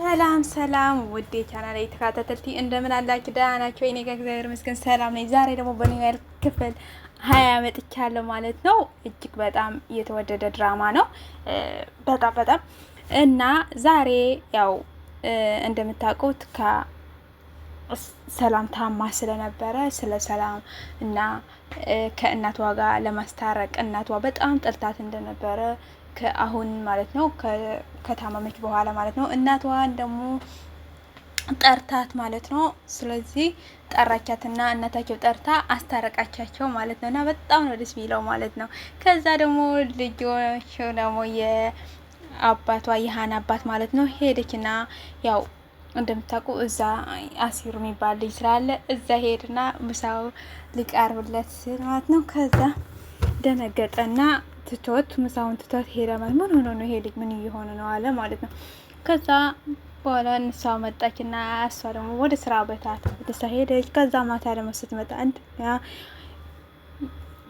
ሰላም ሰላም ውዴ ቻናል ላይ ተከታተልቲ እንደምን አላችሁ? ደህና ናችሁ? እኔ ጋር እግዚአብሔር ይመስገን ሰላም ነኝ። ዛሬ ደግሞ በኒው ክፍል 20 መጥቻለሁ ማለት ነው። እጅግ በጣም የተወደደ ድራማ ነው። በጣም በጣም እና ዛሬ ያው እንደምታውቁት ከሰላም ታማ ስለነበረ ስለ ሰላም እና ከእናቷ ጋር ለማስታረቅ እናቷ በጣም ጠልታት እንደነበረ ከአሁን ማለት ነው ከታመመች በኋላ ማለት ነው። እናቷን ደግሞ ጠርታት ማለት ነው። ስለዚህ ጠራቻትና እናታቸው ጠርታ አስታረቃቻቸው ማለት ነው። እና በጣም ነው ደስ የሚለው ማለት ነው። ከዛ ደግሞ ልጆች ደግሞ የአባቷ የሀና አባት ማለት ነው ሄደችና ያው እንደምታውቁ እዛ አሲሩ የሚባል ልጅ ስላለ እዛ ሄድና ምሳው ሊቀርብለት ሲል ማለት ነው። ከዛ ደነገጠና ትቶት ምሳውን ትቶት ሄደ ማለት ምን ሆኖ ነው ይሄ ልጅ ምን እየሆነ ነው አለ ማለት ነው። ከዛ በኋላ እንሷ መጣችና እሷ ደግሞ ወደ ስራ ቦታ ተመልሳ ሄደች። ከዛ ማታ ደግሞ ስትመጣ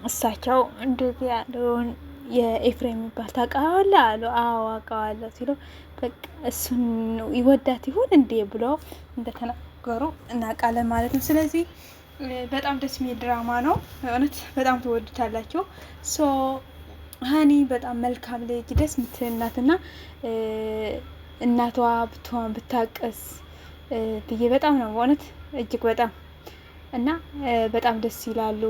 እሳቸው እንደዚህ ያለውን የኤፍሬም የሚባል ታውቃለህ አሉ። አዎ አውቀዋለሁ ሲሉ በቃ እሱን ይወዳት ይሆን እንዴ ብሎ እንደተናገሩ እናውቃለን ማለት ነው። ስለዚህ በጣም ደስ የሚል ድራማ ነው። እውነት በጣም ትወዱታላችሁ። So ሀኒ በጣም መልካም ልጅ ደስ የምትል እናትና እናቷ ብትሆን ብታቀስ ብዬ በጣም ነው በእውነት እጅግ በጣም እና በጣም ደስ ይላሉ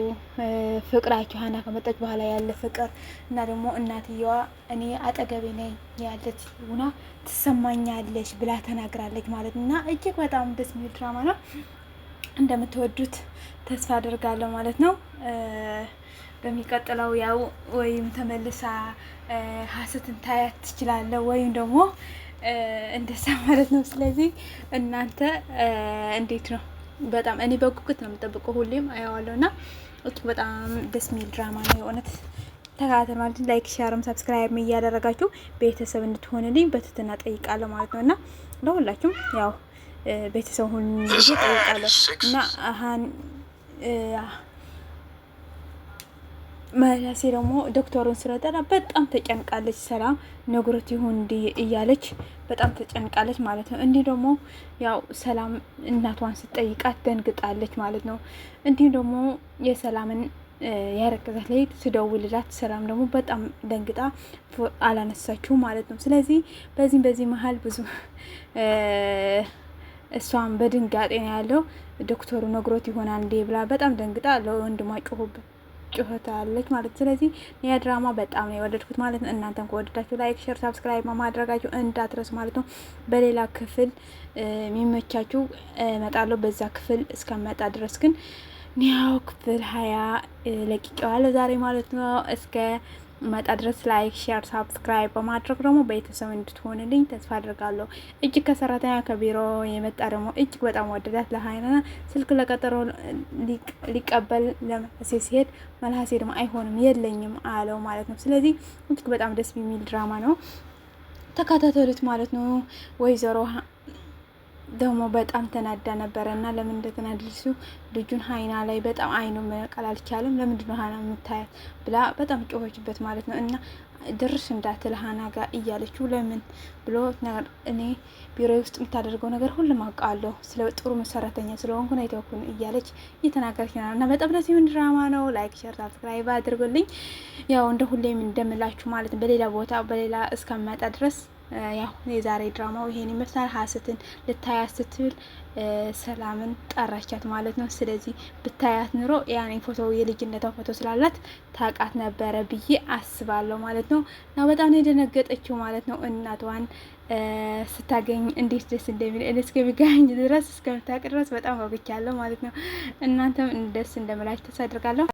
ፍቅራቸው። ሀና ከመጣች በኋላ ያለ ፍቅር እና ደግሞ እናትየዋ እኔ አጠገቤ ነኝ ያለች ሁና ትሰማኛለች ብላ ተናግራለች ማለት ነው። እና እጅግ በጣም ደስ የሚል ድራማ ነው። እንደምትወዱት ተስፋ አደርጋለሁ ማለት ነው። በሚቀጥለው ያው ወይም ተመልሳ ሀሰትን ታያት ትችላለህ ወይም ደግሞ እንደዛ ማለት ነው። ስለዚህ እናንተ እንዴት ነው? በጣም እኔ በጉጉት ነው የምጠብቀው፣ ሁሌም አየዋለሁ እና እጅግ በጣም ደስ የሚል ድራማ ነው የእውነት ተከታተል ማለት like፣ share ም subscribe እያደረጋችሁ ቤተሰብ እንድትሆንልኝ በትህትና ጠይቃለሁ ማለት ነው እና ለሁላችሁም ያው ቤተሰብ ሁን ጠይቃለሁ እና መላሴ ደግሞ ዶክተሩን ስለጠራ በጣም ተጨንቃለች። ሰላም ነግሮት ይሁን እንዲህ እያለች በጣም ተጨንቃለች ማለት ነው። እንዲህ ደግሞ ያው ሰላም እናቷን ስትጠይቃት ደንግጣለች ማለት ነው። እንዲህ ደግሞ የሰላምን ያረገዛት ላይ ስደውልላት ሰላም ደግሞ በጣም ደንግጣ አላነሳችው ማለት ነው። ስለዚህ በዚህ በዚህ መሀል ብዙ እሷን በድንጋጤ ነው ያለው። ዶክተሩ ነግሮት ይሆናል እንዴ ብላ በጣም ደንግጣ ለወንድሟ ጮሁበት ጩኸት አለች ማለት። ስለዚህ ያ ድራማ በጣም ነው የወደድኩት ማለት ነው። እናንተም ከወደዳችሁ like፣ share፣ subscribe ማድረጋችሁ እንዳትረሱ ማለት ነው። በሌላ ክፍል የሚመቻችሁ እመጣለሁ። በዛ ክፍል እስከመጣ ድረስ ግን ያው ክፍል 20 ለቅቄዋለሁ ዛሬ ማለት ነው። እስከ መጣ ድረስ like፣ share፣ subscribe በማድረግ ደግሞ ቤተሰብ እንድትሆንልኝ ተስፋ አድርጋለሁ። እጅግ ከሰራተኛ ከቢሮ የመጣ ደግሞ እጅግ በጣም ወደዳት ለሀይና ስልክ ለቀጠሮ ሊቀበል ለመልሴ ሲሄድ መልሀሴ ደግሞ አይሆንም የለኝም አለው ማለት ነው። ስለዚህ እጅግ በጣም ደስ የሚል ድራማ ነው፣ ተከታተሉት ማለት ነው። ወይዘሮ ደግሞ በጣም ተናዳ ነበረ እና ለምን እንደተናደደች ልጁን ሀይና ላይ በጣም አይኑ መቀል አልቻለም። ለምንድን ነው ሀና የምታያት ብላ በጣም ጮኸችበት ማለት ነው። እና ድርሽ እንዳትል ሀና ጋር እያለችው ለምን ብሎ ነገር እኔ ቢሮ ውስጥ የምታደርገው ነገር ሁሉም አውቃለሁ፣ ስለ ጥሩ ሰራተኛ ስለሆንኩ ነው የተውኩን እያለች እየተናገረች ነው። እና በጣም ደስ የሚል ድራማ ነው። Like፣ share፣ subscribe አድርጉልኝ። ያው እንደ ሁሌም እንደምላችሁ ማለት ነው በሌላ ቦታ በሌላ እስከመጣ ድረስ ያው የዛሬ ድራማው ይሄን ይመስላል። ሀሰትን ልታያት ስትል ሰላምን ጠራቻት ማለት ነው። ስለዚህ ብታያት ኑሮ ያኔ ፎቶ የልጅነቷ ፎቶ ስላላት ታውቃት ነበረ ብዬ አስባለሁ ማለት ነው። እና በጣም ነው የደነገጠችው ማለት ነው። እናቷን ስታገኝ እንዴት ደስ እንደሚል እኔ እስከሚገኝ ድረስ እስከምታውቅ ድረስ በጣም ጓጉቻለሁ ማለት ነው። እናንተም ደስ እንደምላችሁ ተስፋ አድርጋለሁ።